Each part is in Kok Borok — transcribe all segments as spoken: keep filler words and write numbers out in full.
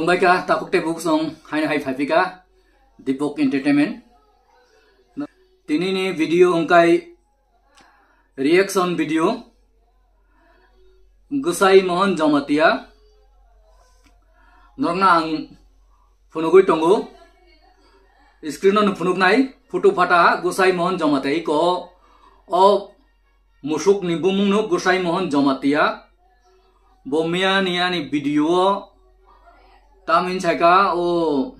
Khulumbai kha, takhuk tei bukhuk song haino hai phaiphi kha Deepak Entertainment. Tini ni video hwnkhe reaction video, Gosai Mohon Jamatia. Norokno ang phunugwi tongo, screen o no phunuknai photo phatha Gosai Mohon Jamatia iko o musuk ni bumung no Gosai Mohon Jamatia. Bo miya ni ani video o tamni saikha o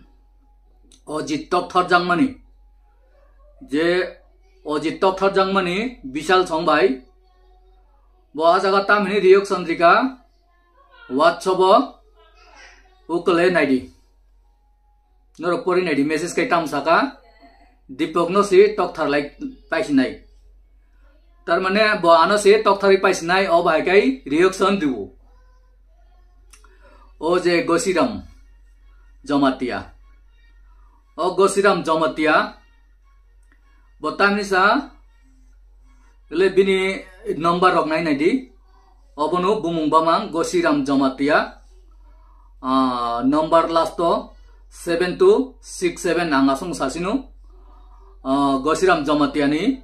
Ojit Tokthar Jangmani, je Ojit Tokthar Jangmani Bishal Song bai, bo a jaga tamni reaction rikha WhatsApp o, ukole naidi. Norok pori naidi, message kai tam saka, Deepak no se tokthar lai paisinai. Tar mane bo ano se toktharwi paisinai, o bahai kai reaction dibu. O je Gosiram Jamatia. O Gosiram Jamatia. Bo tamni sa, le bini number rok nai naidi. Obono bumung bamang Gosiram Jamatia. Ah, number last o seven two six seven ang aswng sasino. Ah, Gosiram Jamatia ni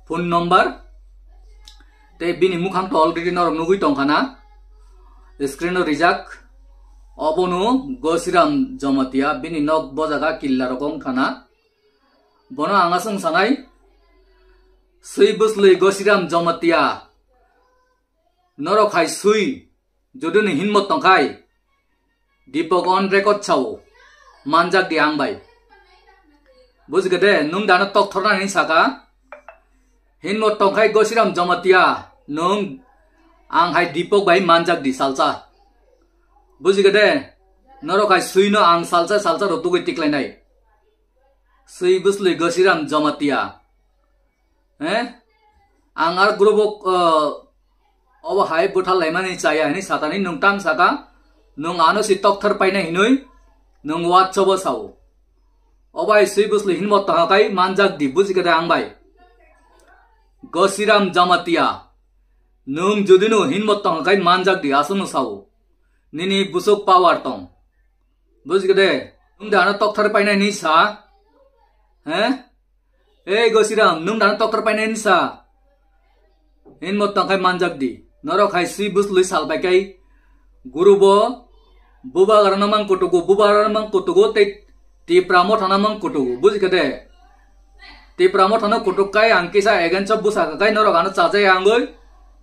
phone number. Tei bini mukhang to already norok nugwi tongkhana. Screen o rijak. Obono Gosiram Jamatia, bini nok bo jaga killa rokong thana. Bono ang aswng sanai, swi bwslwi Gosiram Jamatia. Norok hai swi, jodi ni hinmot tongkhai, Deepak on record sao, manjak di ang bai. Bujikha de, nwng dano tokthornani saka, hinmot tongkhai Gosiram Jamatia, nwng ang hai Deepak bai manjak di salsa. Bujikha de, norok hai swi no ang salsa salsa rotugwi tiklainai. Swi bwslwi Gosiram Jamatia. Eh? Ang ar group o, uh, obo hai bwthar laimani chaya hinwi satani nwng tam saka, nwng ano si tokthar paina hinwi nwng WhatsApp o sao. Obo hai swi bwslwi hinmot tongkha kai manjak di, bujikha de ang bai. Gosiram Jamatia. Nwng jodi no hinmot tongkha kai manjak di, aswk no sao. Nini busuk power tong. Bujikha de, nwng da ano tokthar paina hinwi sa. He? Ei Gosiram, nwng da ano tokthar paina hinwi sa. Hinmot tongkhai manjak di. Norok hai swi bwslwi sal bai kai. Guru bo, bubagra no mang kutugo, bubagra no mang kutugo, tei Tipra Motha no mang kutugo. Bujikha de? Tipra Motha no kutuk kai ang kisa against o bwsa kha kai norok ano chajai angoi.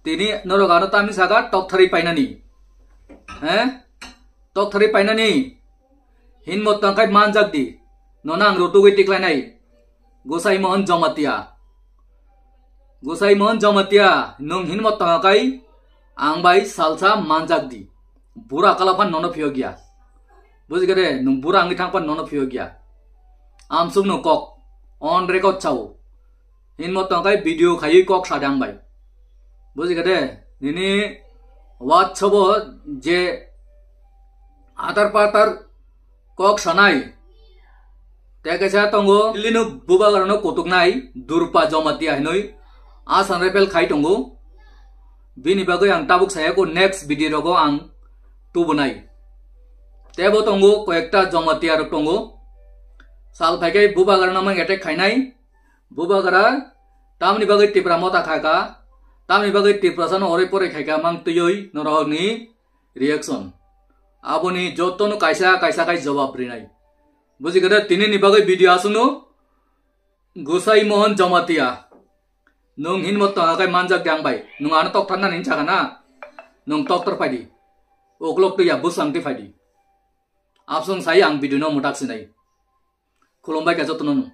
Tini norok ano tamni saka tokthari painani. He? Tokthari painani. Hinmot tongkhai manjak di. Nono ang rotugwi tiklainai. Gosai Mohon Jamatia. Gosai Mohon Jamatia, nwng hinmot tongkha kai ang bai salsa manjak di. Bura kala phan nono phiyok ya. Bujikha de, nwng bura wngwi thang phan nono phiyok ya. Amsuk no kok, on record sao. Hinmot tongkha kai video khaiwi kok sa de ang bai. Bujikha de, nini WhatsApp o je atar patar kok sanai. Tei kaisa tongo, Delhi no bubagra no kutuknai, Durpa Jamatia hinwi, Assam Rifle khai tongo. Bini bagwi ang tabuk saya ko next video rogo ang tubunai. Tebo tongo, koyekta Jamatia rok tongo. Sal phaikai bubagra no mang attack khainai. Bubagra, tamni bagwi Tipra Motha khaika, tamni bagwi Tiprasa no oroi poroi khaika mang twiwi norok ni reaction. Aboni jotono kaisa kaisa khai jawab rinai. Bujikha de, tini ni bagwi video aswkno Gosai Mohon Jamatia. Nwng hinmot tongkha kai manjak di ang bai. Nwng ano tokthar nani hinwi sakha na? Nwng tokthar phaidi. Uklok twi ya bwsang twi phaidi. Absong sai ang video no mwtak sinai. Khulumbai kha jotono no.